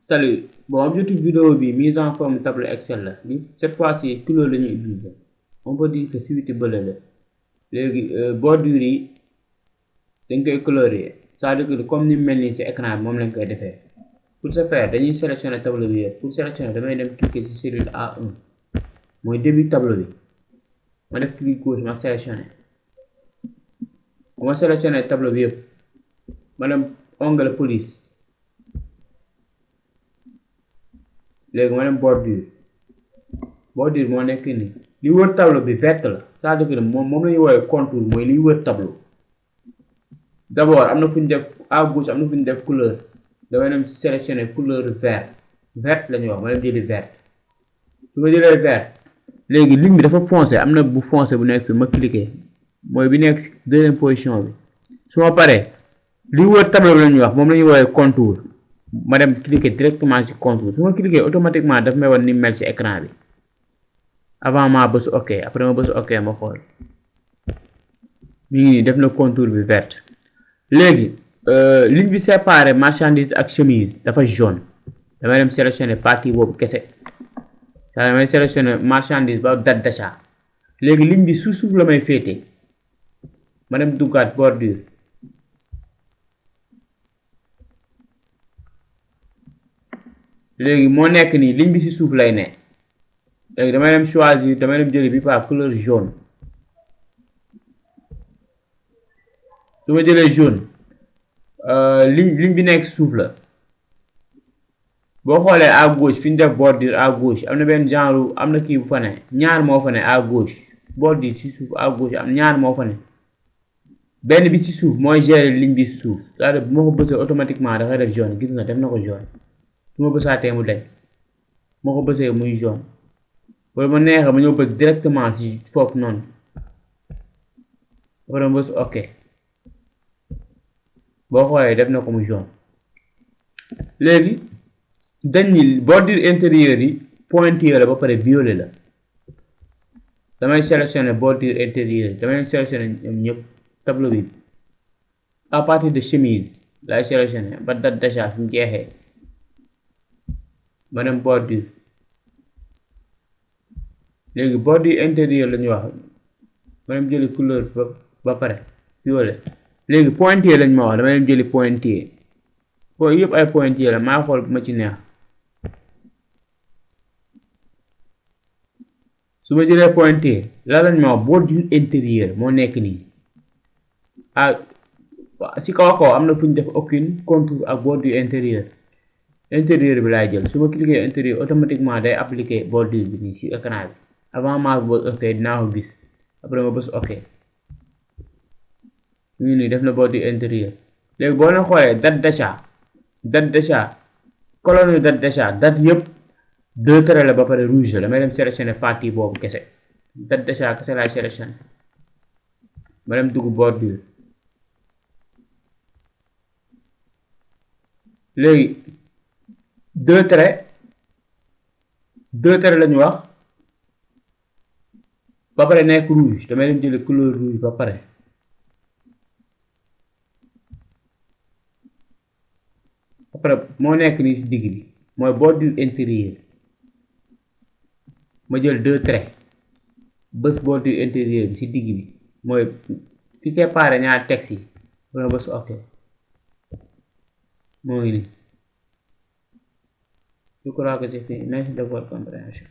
Salut, bon objectif vidéo bi mise en forme tableau Excel la cette fois-ci couleur la ñuy utiliser on peut dire que suite bële la léegi bordure yi dañ koy colorier c'est-à-dire que comme ni mel nii ci écran bi moom lañ koy defee pour ce faire dañuy sélectionner tableau bi yëpp pour sélectionner damay dem cliquer ci cellule A1 mooy début tableau bi ma def clic gauche ma sélectionner bu ma sélectionner tableau bi yëpp ma dem onglet police léegi ma dem bordure moo nekk nii li wër tableau bi vert la c'est-à-dire que moom la ñuy woowee contour mooy liy wër tableau d'abord am na fu ñu def à gauche am na fu ñu def couleur damay dem sélectionner couleur vert la ñuy wax ma dem jëli vert su ma jëlee vert léegi ligne bi dafa foncé am na bu foncé bu nekk fi ma cliquer mooy bi nekk deuxième position bi su ma paree li wër tableau bi la ñuy wax moom la ñuy woowee contour ma dem cliquer directement ci contour su ma cliquer automatiquement daf may wan ni mel ci écran bi avant ma bës ok après ma bës ok ma xool mi ngi nii def na contour bi vert léegi ligne bi séparé marchandise ak chemise dafa jaune damay dem sélectionner partie boobu kese damay sélectionner marchandise ba date d'achat léegi ligne bi suuf la may féete ma dem duggaat bordure léegi moo nekk nii ligne bi ci suuf lay ne léegi damay dem choisir damay dem jëli bi par couleur jaune su ma jëlee jaune ligne bi nekk suuf la boo xoolee à gauche fi ñu def bordure à gauche am na benn genre am na kii bu fa ne ñaar moo fa ne à gauche bordure ci suuf à gauche am ñaar moo fa ne benn bi ci suuf mooy gérer ligne bi ci suuf c'est-à-dire bu ma ko bësee automatiquement dafay def jaune gis nga def na ko jaune su ma bësaatee mu dañ moo ko bësee muy jaune wala ma neexee ma ñëw bës directement ci foofu noonu wala ma bës ok boo xoolee def na ko mu jaune léegi dañ ni bordure intérieure yi pointillé la ba pare violet la damay sélectionner bordure intérieure yi damay sélectionner ñoom ñëpp tableau bi à partir de chemise lay sélectionner ba date d'achat fi mu jeexee ma dem bordure léegi bordure intérieure la ñuy wax ma dem jëli couleur ba pare violet léegi pointillé lañ ma wax dama dem jëli pointillé booy yëpp ay pointillé la maa xool bu ma ci neex su ma jëlee pointillé la lañ ma wax bordure intérieure moo nekk nii ah ci kaw am na fu ñu def aucune contour ak bordure intérieur bi laay jël su ma cliquer intérieur automatiquement day appliquer bordure bi nii ci écran bi avant ma bës ok dinaa ko gis après ma bës ok ñu nii def na bordure intérieur léegi boo leen xoolee date d'achat colonne date d'achat date yëpp deux traits la ba pare rouge la damay dem sélectionner partie boobu kese date d'achat kese laay sélectionner ma dem dugg bordure léegi deux traits la ñu wax ba pare nekk rouge damay dem jëli couleur rouge ba pare après moo nekk nii ci digg bi mooy bordure intérieure ma jël deux traits bës bordure intérieure bi ci digg bi mooy fi séparé ñaar texte yi ba bës ok moo ngi nii. Je crois que j'ai fait. Merci de votre compréhension.